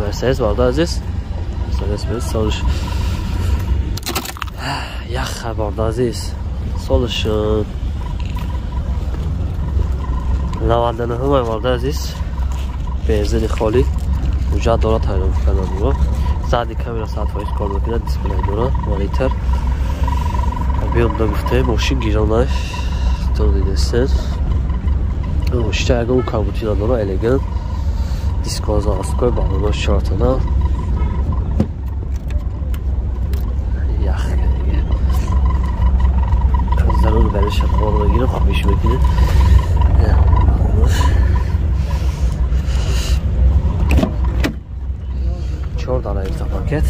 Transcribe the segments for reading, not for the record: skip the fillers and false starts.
Мерседес бародар азиз. Мерседес солш ях бародар азиз. Солш 99 бародар азиз. Бензини холӣ. Ҳуҷҷат дорад тайёр кардан. Зади камера 100% кор мекунад, дисплей дорад, монитор. Биём нагуфтем, мошин гиронаш. То дидестен. Мошин ягон камбути надорад, элегант. Дискоза аской балонош чортона. Ях диге. Зарур бариш навор мегирам, хоҳиш мекунем. Чор дана пакет.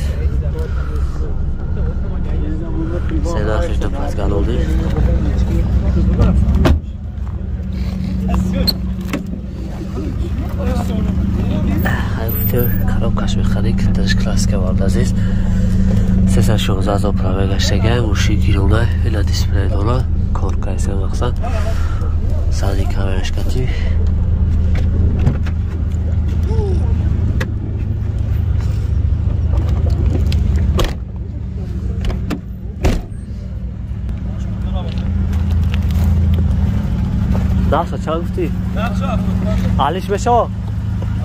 Сена хишда пазгалоди. Коробкаш мехарӣ, дарш классика бард азиз. 316 ҳазор пробег гаштага, мошин гирона, ила дисплей дора, кор кайса мақсад. Сади камераш кати. Нақша чанд гуфтӣ? Алиш бешо?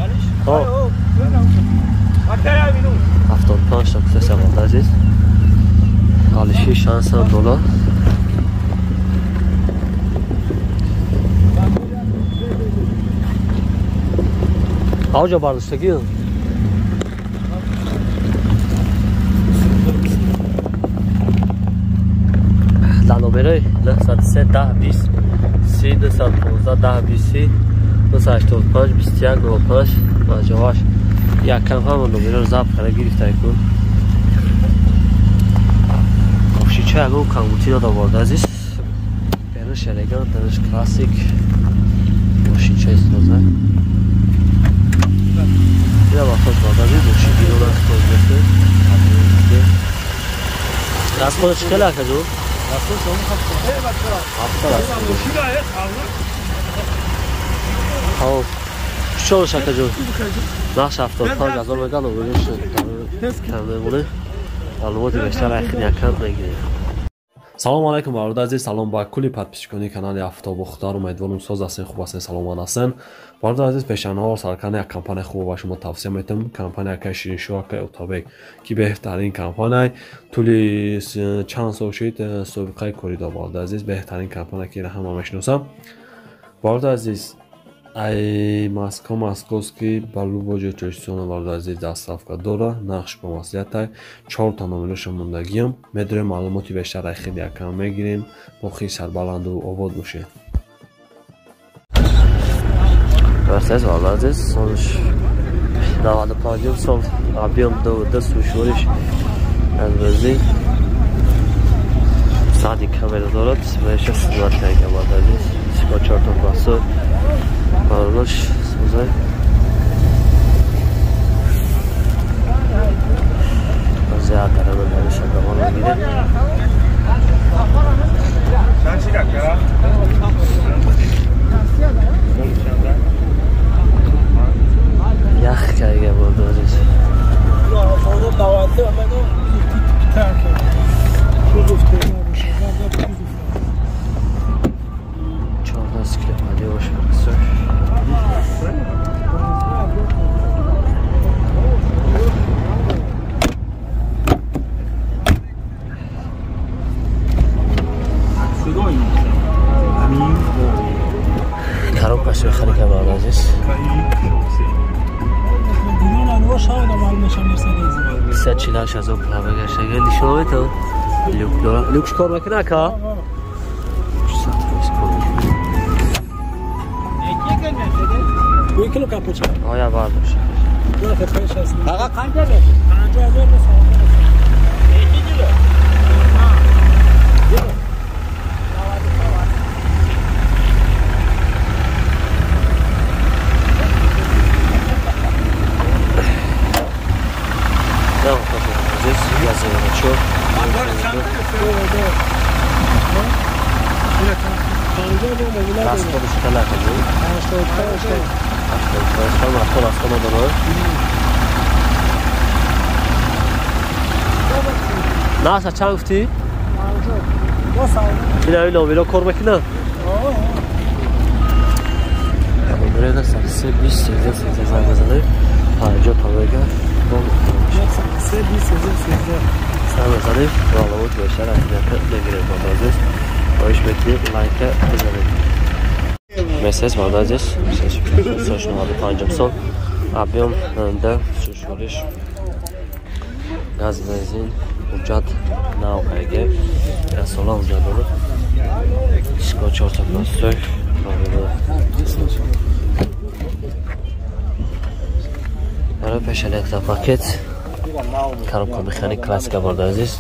Алиш? 75 та гуфта бард азиз. Алиши шансам доллар. Авҷа бардоштагӣ? Дар номерои 903 10 20 30 915 10 20 985 21 05 58 якам ҳама номероро забт карда гирифта кун. Мошинча ягон камбути надовард азиз. Беруш элегант, даруш классик. Мошинчаи соза. Ина вақтош бард азиз, мошин гирона соз мекунем. Расходаш чӣ хеле акаҷон? Ҳафтод аст. Хоб. Чӣ акаҷон? Нақш 75 ҳазор меган, обрӯш кам мемонем. Маълумоти бештар айхин якам мегирем. Салом алайкум бародар азиз, салом ба кулли подписчикони канали Афтоб Бухтар. Умедворам соз ҳастен, хуб ҳастен, саломат ҳастен. Бародар азиз, пешанҳо саркани як компания хуб ба шумо тавсия метам. Компания акай Шириншоҳ, акай Отабек, ки беҳтарин компания тӯли чанд сол шуд собиқаи корӣ дор. Бародар азиз, беҳтарин компания ки ҳама мешиносам. Бародар азиз, ай Москва, московский ба любой ҷои Тоҷикистон бародар азиз доставка дора, нақш бо маслиҳатай. 4 та номероша мондагиам. Медорем маълумоти бештар ай хеле якам мегирем. Боқи сарбаланду обод бошед. Мерседес бародар азиз, солш 95 сол, объем ду сушвориш аз бензин. Сади камера дорад, дисплеяша сизмат карда бародар азиз. Сико чорта басо. Балонош созай. Зиёд дарама дариша давом мегирем. Ях карда бародар азиз. Чорда сиклепади бош бирсо. Коробкаш мехарӣ ка бародар азиз. 348 ҳазор пробег гаштага. Нишон метавон? Люк дора. Люкш кор мекунад ака? 100% кор мекунад. Оя бардошт. Расходиш хеле акаҷон? 85 расход надорад. Наша чанд гуфтӣ? Ина ин номеро кор мекунад? Номеро 3 20 13 13 занг бизанед. 50 та мега. 3 20 13 13 занг бизанед. Маълумот бештар аз мегиред бародари азиз. Хоҳиш мекунем лайка бизанед. Мерседес бародари азиз, 95 сол. Объем да сушвориш газ бензин ҳуҷҷат нав ҳайге сола ҳуҷҷат дорад. Диско 4 пластик барои пеш электропакет коробка механик классика бародари азиз.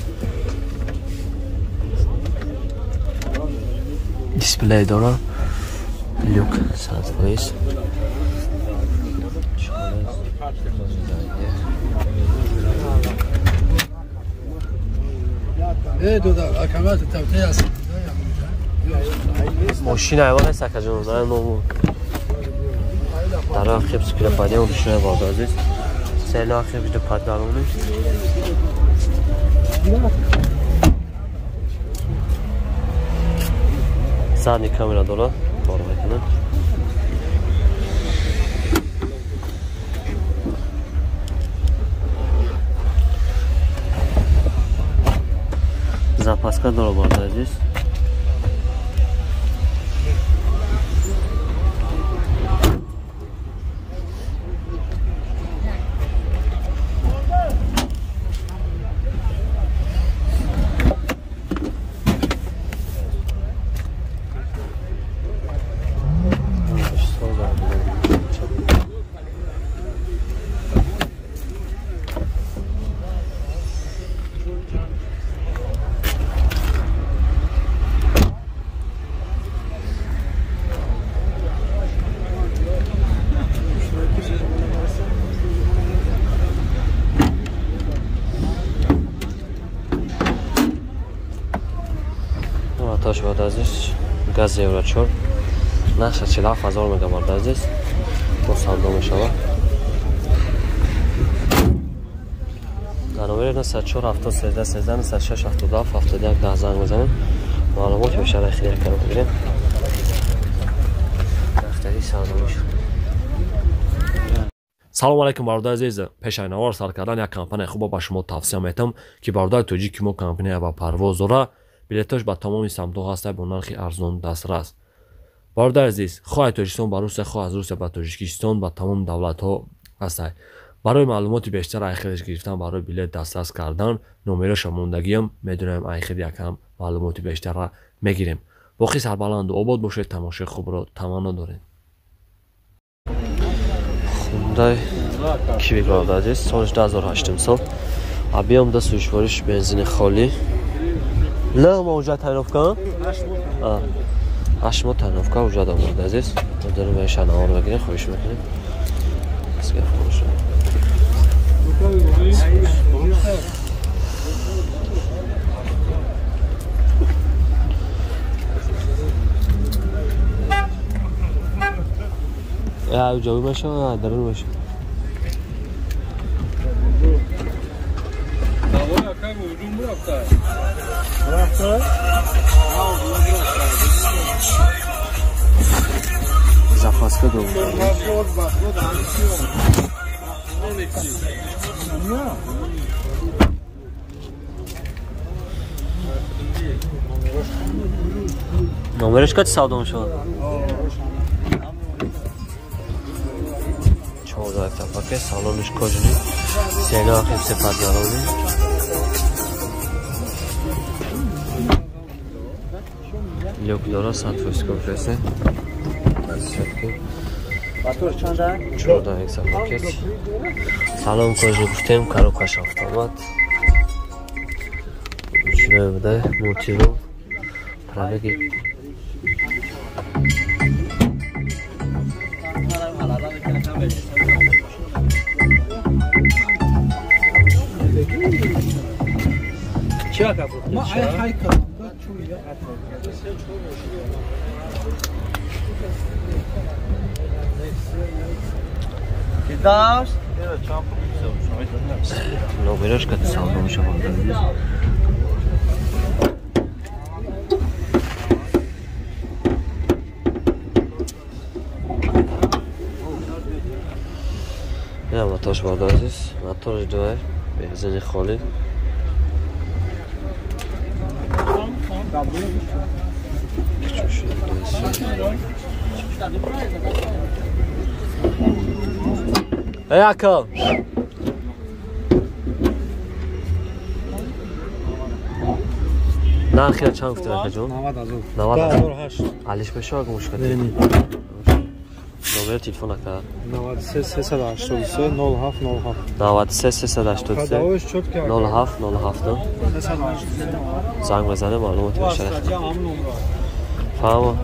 Дисплей дорад, люк 100%. Мошина айвон нест акаҷон, дар ному дар ахиб скрепани мошина бародари азиз. Села ахиб ду падарони. Задний камера дорад, кор мекунад. Запаска дорад бародари азиз. Бародари азиз, газ евро 4 нархаш 47000 мега бародари азиз. Бо савдо мешавад. Дар номери 94 73 13 96 77 71 10 занг бизанед. Маълумот бештар хеле кам бигирем. Нархи савдо мешавад. Салом алейкум бародари азиз. Пеш аз навор сар кардан як компания хуб ба шумо тавсия метам, ки бародари тоҷики мо компания ва парвоз дора. Билеташ ба тамоми самтҳо ҳаста бо нархи арзон дастрас. Бародари азиз, хоҳ аз Тоҷикистон ба Русия, хоҳ аз Русия ба Тоҷикистон, ба тамоми давлатҳо ҳаста. Барои маълумоти бештар айхелш гирифтан, барои билет дастрас кардан, номероша мондагиам медонем, айхел якам маълумоти бештарра мегирем. Боқӣ сарбаланду обод бошед, тамошои хубро таманно дорем. Хундай Кивик бародари азиз, соли 2008 сол. Объем да сушвориш бензини холӣ. Не, ма уже тайновка? 8 моҳ тайновка уже дорад азиз. Мо дорем шанавор мегирем, хоҳиш мекунем. Я ҷавоб мешава, дарун мешава. Запаска дорад. Номераш кати савдо мешавад? 14 пакет, салониш кожаный, сена хипсе падгарони. Люк дора 100% компрессе. 14 пакет. Салон кожаный гуфтем, коробкаш автомат. Чиное буда, мультирул, пробеги. Номераш кати савдо мешавад. Ина моторш бародар азиз, моторш дуай, бензини холӣ. Эй ака! Нархи чанд гуфтед акаҷон? 90,000. 90,000. Алиш мешавад гумшкати? Номери телефон ака? 93 383 07 07. 93 383 07 07. Занг бизанед, маълумоти бештар. Фаҳмо.